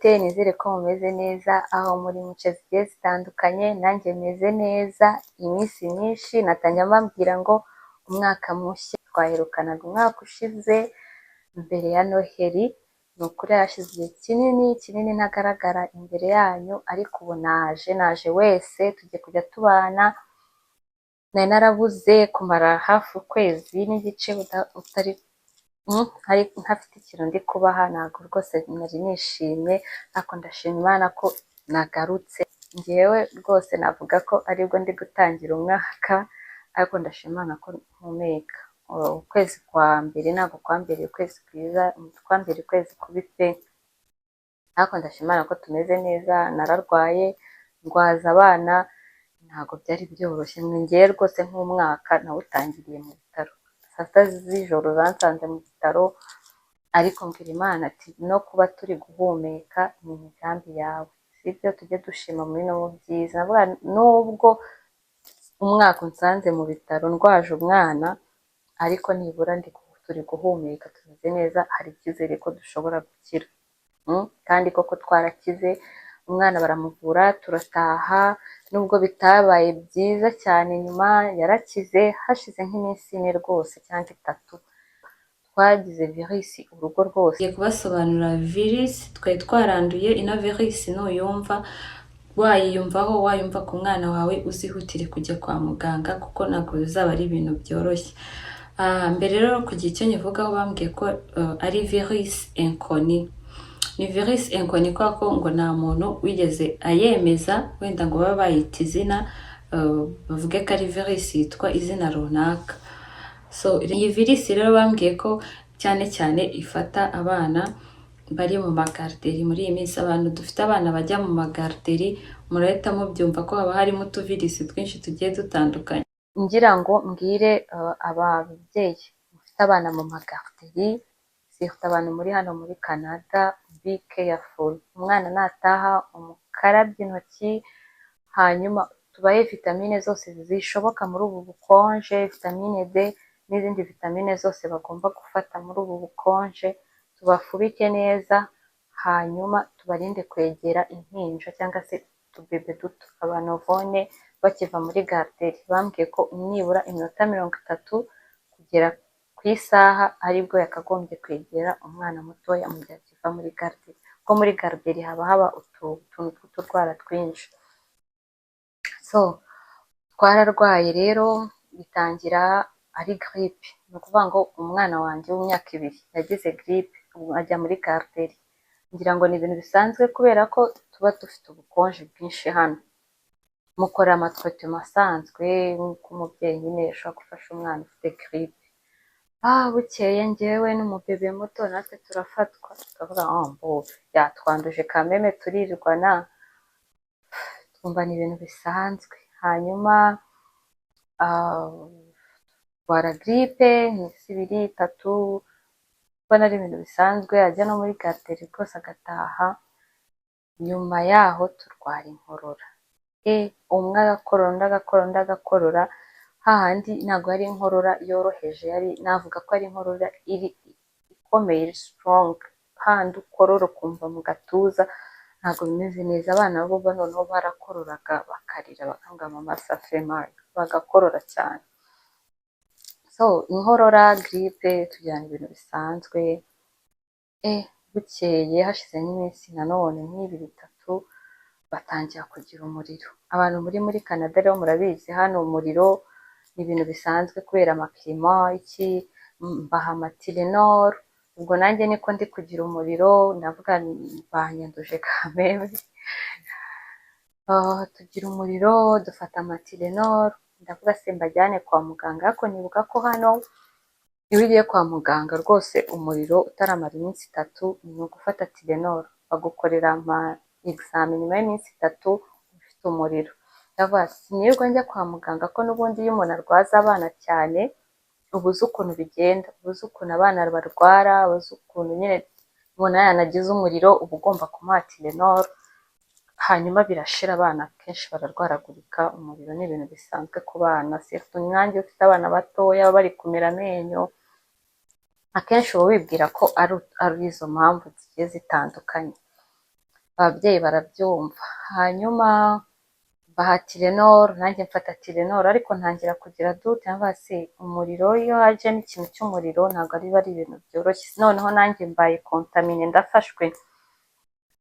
Mute? Nizere ko mumeze neza aho muri mu nce zigiye zitandukanye. Nanjye meze neza. Iminsi myinshi natangiye mbabwira ngo umwaka mushya. Twaherukanaga umwaka ushize mbere ya Noheli. Ni ukuri hashize igihe kinini kinini ntagaragara imbere yanyu, ariko ubu naje, naje wese tugiye kujya tubana. Nari narabuze kumara hafi ukwezi n'igice utari ntafite ikintu ndi kubaha. Ntabwo rwose nari nishimye, ariko ndashima Imana ko nagarutse. Ngewe rwose navuga ko aribwo ndi gutangira umwaka, ariko ndashima Imana ko mpumeka. Ukwezi kwa mbere ntabwo kwambereye ukwezi kwiza, kwambereye ukwezi kubi pe, ariko ndashima Imana ko tumeze neza. Nararwaye, ndwaza abana, ntabwo byari byoroshye. Ngewe rwose nk'umwaka nawutangiriye mu bitaro, saa 6 z'ijoro zansanze mu bitaro, ariko mbwira Imana ati: "No kuba turi guhumeka ni imigambi yawe." Sibyo? Tujye dushima muri no mu byiza. Ndavuga nubwo umwaka unsanze mu bitaro ndwaje umwana, ariko nibura turi guhumeka, tumeze neza, hari icyizere ko dushobora gukira. Kandi koko twarakize, umwana baramuvura, turataha. Nubwo bitabaye byiza cyane, nyuma yarakize. Hashize nk'iminsi 4 rwose cyangwa 3, twagize virusi urugo rwose. Ngiye kubasobanurira virusi twari twaranduye. Ino virusi nuyumva wayiyumvaho, wayumva ku mwana wawe, uzihutire kujya kwa muganga kuko ntabwo bizaba ari ibintu byoroshye. Mbere rero kugira icyo nyivugaho, bambwiye ko ari virusi inconnue. Ni virusi inconnue kubera ko ngo nta muntu wigeze ayemeza, wenda ngo babe bayita izina, bavuge ko ari virusi yitwa izina runaka. So iyi virusi rero bambwiye ko cyane cyane ifata abana bari mu ma garderie. Muri iyi minsi abantu dufite abana bajya mu ma garderie murahita mubyumva ko haba harimo utuvirisi twinshi tugiye dutandukanye. Ngira ngo mbwire ababyeyi mufite abana mu ma garderie, surtout abantu muri hano muri Canada, be careful. Umwana nataha umukarabye intoki, hanyuma tubahe vitamine zose zishoboka muri ubu bukonje, vitamine D n'izindi vitamine zose bagomba gufata muri ubu bukonje, tubafubike neza, hanyuma tubarinde kwegera impinja cyangwa se utubebe duto, aba nouveau-né bakiva muri garderie. Bambwiye ko nibura iminota 30 kugera ku isaha aribwo yakagombye kwegera umwana mutoya mu gihe akiva muri garderie, kuko muri garderie haba haba utuntu tw'uturwara twinshi. So twararwaye rero, bitangira ari grippe. Ni ukuvuga ngo umwana wanjye w'imyaka 2 yagize grippe ajya muri garderie. Ngira ngo ni ibintu bisanzwe kubera ko tuba dufite ubukonje bwinshi hano. Mukora ama traitement asanzwe nk'uko umubyeyi nyine ashobora gufasha umwana ufite grippe. Bukeye njyewe n'umubebe muto natwe turafatwa, turavuga ngo yatwanduje kameme, turirwana, twumva ni ibintu bisanzwe. Hanyuma turwara grippe iminsi 2, 3, ubona ari ibintu bisanzwe, ajya no muri garderie rwose agataha. Nyuma yaho turwara inkorora, umwe agakorora, undi agakorora, undi agakorora. Hahandi ntabwo yari inkorora yoroheje, yari, navuga ko ari inkorora iri ikomeye, iri strong, hahandi ukorora ukumva mu gatuza ntabwo bimeze neza. Abana bo noneho barakororaga bakarira, bakavuga: "Mama, ça fait mal," bagakorora cyane. So inkorora, grippe, tujyana ibintu bisanzwe. Bukeye hashize nk'iminsi nanone nk'ibiri, 3, batangira kugira umuriro. Abantu muri Canada rero murabizi, hano umuriro ni ibintu bisanzwe kubera ama climat iki. Mbaha ama Tylenol, ubwo nanjye niko ndi kugira umuriro, ndavuga banyanduje kameme. Tugira umuriro, dufata ama Tylenol. Ndavuga se mbajyane kwa muganga? Ariko nibuka ko hano iyo ugiye kwa muganga rwose umuriro utaramara iminsi 3 ni ugufata Tylenol, bagukorera ama examen nyuma y'iminsi 3 ufite umuriro. Ndavuga sinirirwa njya kwa muganga, ko n'ubundi iyo umuntu arwaza abana cyane uba uzi ukuntu bigenda, uba uzi ukuntu abana barwara, uba uzi ukuntu nyine umuntu yanagize umuriro uba ugomba kumuha Tylenol, hanyuma birashira. Abana kenshi bararwaragurika, umuriro ni ibintu bisanzwe ku bana, surtout nkanjye ufite abana batoya bari kumera amenyo, akenshi uba wibwira ko ari izo mpamvu zigiye zitandukanye. Ababyeyi barabyumva. Hanyuma baha Tylenol, nanjye mfata Tylenol, ariko ntangira kugira doute. Nkavuga se umuriro, iyo hajemo ikintu cy'umuriro ntabwo ari ibintu byoroshye. Noneho nanjye mbaye contaminé, ndafashwe,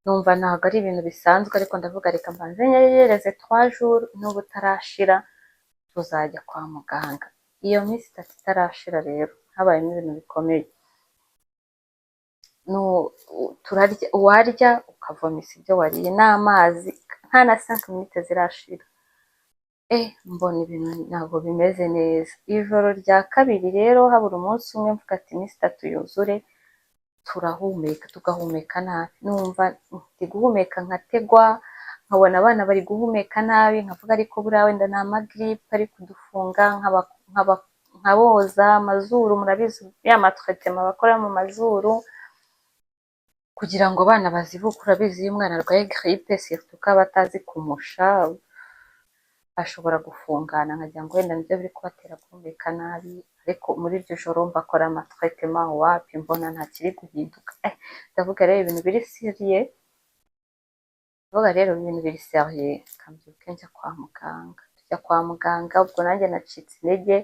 numva ntabwo ari ibintu bisanzwe. Ariko ndavuga reka mbanze nyegereze 3 jours, n'ubu utarashira tuzajya kwa muganga. Iyo minsi 3 itarashira rero habayemo ibintu bikomeye. Turarya, warya ukavomisa ibyo wariye n'amazi, nta na 5 minutes zirashira. Mbona ibintu ntabwo bimeze neza. Ijoro rya kabiri rero, habura umunsi umwe, mvuga ati iminsi 3 yuzure, turahumeka, tugahumeka nabi. Numva ndi guhumeka nkategwa, nkabona abana bari guhumeka nabi, nkavuga ariko buriya wenda ni amagiripe ari kudufunga, nkaboza amazuru. Murabizi ya ma traitement bakora mu mazuru kugira ngo abana bazibuke. Urabizi iyo umwana arwaye giripe, surtout ko aba atazi kumusha, ashobora gufungana, nkagira ngo wenda nibyo biri kubatera guhumeka nabi. Ariko muri iryo joro mbakora ama traitement, wapi, mbona nta kiri guhinduka. Ndavuga rero ibintu biri sérieux, ndavuga rero ibintu biri sérieux, kambyuke njya kwa muganga. Tujya kwa muganga, ubwo nanjye nacitse intege,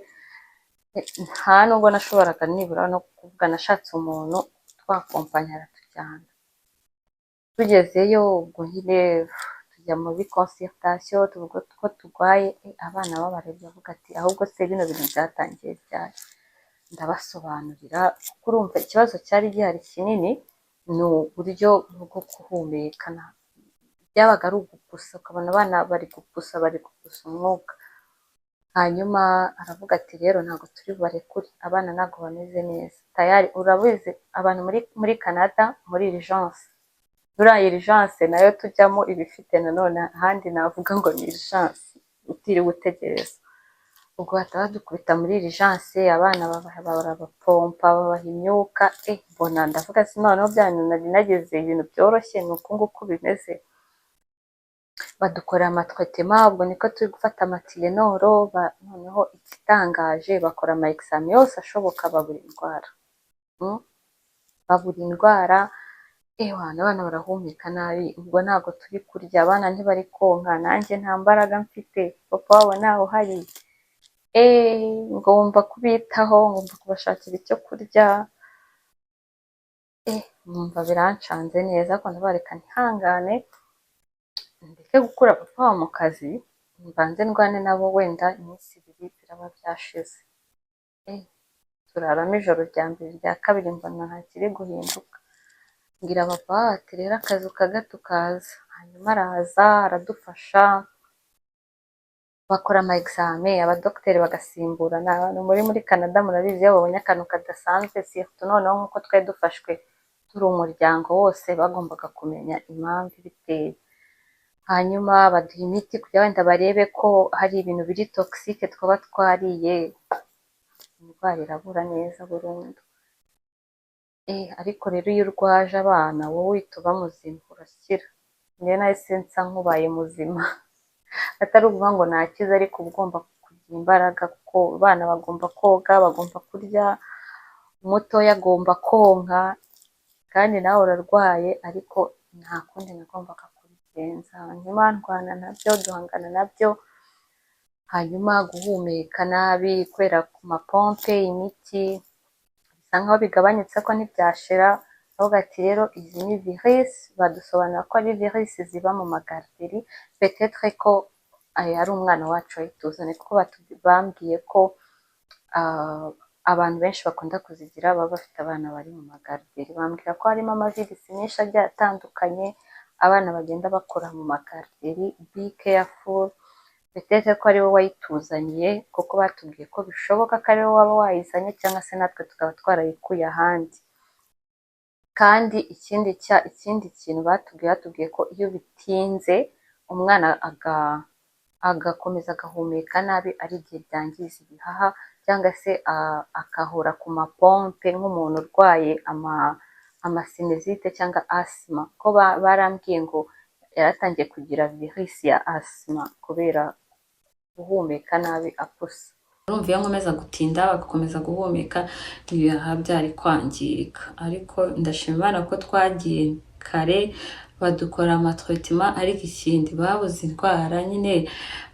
nta nubwo nashoboraga nibura no kuvuga. Nashatse umuntu twakompanya aratujyana. Tugezeyo ubwo nyine tujya muri consultation, tuvuga ko turwaye. Abana babarebye bavuga ati ahubwo se bino bintu byatangiye ryari? Ndabasobanurira, kuko urumva ikibazo cyari gihari kinini ni uburyo bwo guhumeka. Byabaga ari ugupusa, ukabona abana bari gupusa, bari gupusa umwuka. Hanyuma aravuga ati rero ntabwo turi bubarekure, abana ntabwo bameze neza. Tayari urabizi abantu muri Canada, muri urgence, buriya urgence nayo tujyamo iba ifite nanone ahandi navuga ngo ni urgence utiriwe utegereza. Ubwo bahita badukubita muri urgence, abana barabapompa, babaha imyuka. Mbona ndavuga ati noneho bya bintu nari nageze ibintu byoroshye, ni uku nguku bimeze. Badukorera ama traitement, ubwo niko turi gufata ama Tylenol. Noneho igitangaje, bakora ama examen yose ashoboka, babura indwara. Babura indwara. Ewana abana barahumeka nabi, ubwo ntabwo turi kurya, abana ntibari konka, nanjye nta mbaraga mfite, papa wabo ntawe uhari. Ngomba kubitaho, ngomba kubashakira icyo kurya. Numva birancanze neza, ariko ndabareka ntihangane, ndeke gukura papa wabo mu kazi, mbanze ndwane nabo, wenda iminsi 2 biraba byashize. Turaramo ijoro rya mbere, irya kabiri, mbona nta kiri guhinduka. Mbwira papa ati rero akazi ukagata ukaza. Hanyuma araza aradufasha, bakora ama examen, abadogiteri bagasimburana. Abantu muri Canada murabizi, iyo babonye akantu kadasanzwe, surtout noneho nk'uko twari dufashwe turi umuryango wose, bagombaga kumenya impamvu ibiteye. Hanyuma baduha imiti kugira wenda barebe ko hari ibintu biri toxique twaba twariye. Indwara irabura neza burundu. Ariko rero iyo urwaje abana, wowe uhita uba muzima, urakira. Njyewe nahise nsa nk'ubaye muzima, atari ukuvuga ngo nakize, ariko uba ugomba kugira imbaraga kuko abana bagomba koga, bagomba kurya, umutoya agomba konka, kandi nawe urarwaye. Ariko nta kundi nagombaga kubigenza. Hanyuma ndwana nabyo, duhangana nabyo. Hanyuma guhumeka nabi kubera ku mapompe, imiti bisa nkaho bigabanyutse ko ntibyashira. Bavuga ati rero izi ni virus, badusobanura ko ari virus ziba mu ma garderie, peut-être ko ari umwana wacu wayituzaniye, kuko bambwiye ko abantu benshi bakunda kuzigira baba bafite abana bari mu ma garderie. Bambwira ko harimo amavirisi menshi agiye atandukanye abana bagenda bakora mu ma garderie, be careful, peut-être ko ari we wayituzaniye, kuko batubwiye ko bishoboka ko ari we waba wayizanye cyangwa se natwe tukaba twarayikuye ahandi. Kandi ikindi kintu batubwiye ko iyo bitinze umwana agakomeza agahumeka nabi, ari igihe byangiza ibihaha, cyangwa se akahora ku mapompe nk'umuntu urwaye ama sinusite cyangwa asima, ko barambwiye ngo yaratangiye kugira virusi ya asima kubera guhumeka nabi apusa. Urumva iyo nkomeza gutinda bagakomeza guhumeka, ibihaha byari kwangirika. Ariko ndashima Imana ko twagiye kare. Badukora amatraitement, ariko ikindi babuze indwara nyine,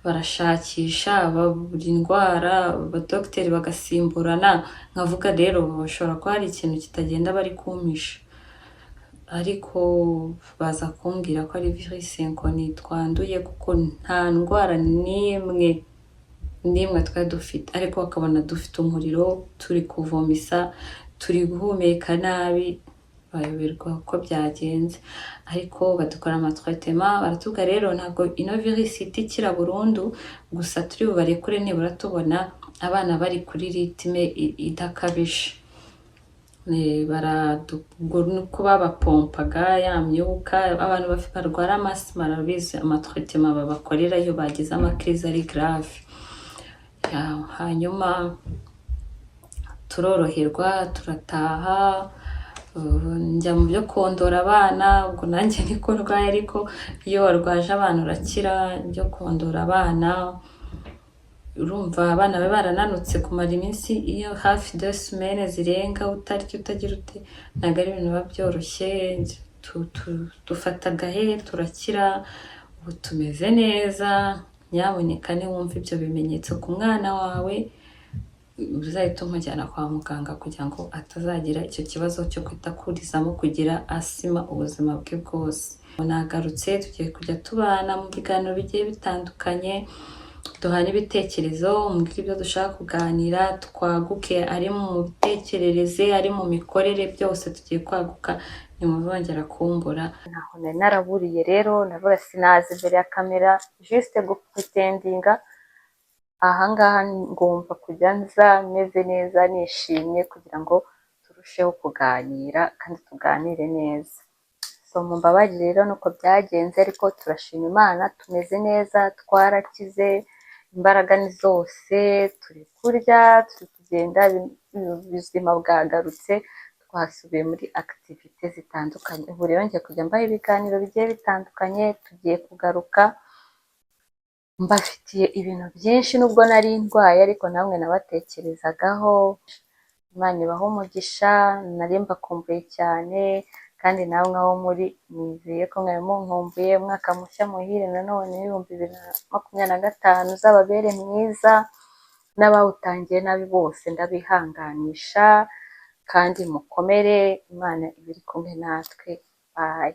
barashakisha babura indwara, abadogiteri bagasimburana. Nkavuga rero bashobora kuba hari ikintu kitagenda bari kumpisha, ariko baza kumbwira ko ari virus inconnue twanduye, kuko nta ndwara n'imwe n'imwe twari dufite, ariko bakabona dufite umuriro, turi kuvomisa, turi guhumeka nabi, bayoberwa uko byagenze. Ariko badukora amatraitement, baratubwira rero ntabwo ino virus ihita ikira burundu, gusa turi bubarekure nibura tubona abana bari kuri rythme idakabije. Nuko babapompaga ya myuka. Abantu barwara amasima barabizi amatraitement babakorera iyo bagize amacrises ari grave. Hanyuma turoroherwa, turataha, njya mu byo kondora abana. Ubwo nanjye niko ndwaye, ariko iyo warwaje abana urakira. Byo kondora abana, urumva abana babe barananutse, kumara iminsi iyo hafi 2 semaines zirenga utarya, utagira ute, ntabwo ari ibintu biba byoroshye. Dufata agahe, turakira, ubu tumeze neza. Nyaboneka niwumva ibyo bimenyetso ku mwana wawe, uzahita umujyana kwa muganga kugira ngo atazagira icyo kibazo cyo kudakurizamo kugira asima ubuzima bwe bwose. Nagarutse, tugiye kujya tubana mu biganiro bigiye bitandukanye, duhana ibitekerezo, mbwira ibyo dushaka kuganira, twaguke, ari mu mitekerereze, ari mu mikorere, byose tugiye kwaguka. Ntimuzongera kumbura. Ntaho nari naraburiye rero, ndavuga sinaza imbere ya kamera juste gupretendinga. Ahangaha ngomba kujya nza meze neza, nishimye, kugira ngo turusheho kuganira kandi tuganire neza. So mumbabarire rero nuko byagenze, ariko turashima Imana, tumeze neza, twarakize, imbaraga ni zose, turi kurya, turi kugenda, ubuzima bwagarutse, twasubiye muri activités zitandukanye. Ubu rero ngiye kujya mbaha ibiganiro bigiye bitandukanye, tugiye kugaruka mbafitiye ibintu byinshi. Nubwo nari ndwaye, ariko namwe nabatekerezagaho. Imana ibahe umugisha, nari mbakumbuye cyane, kandi namwe aho muri nizeye ko mwari munkumbuye. Umwaka mushya muhire nanone w'2025 uzababere mwiza, n'abawutangiye nabi bose ndabihanganisha, kandi mukomere, Imana iba iri kumwe natwe. Bye.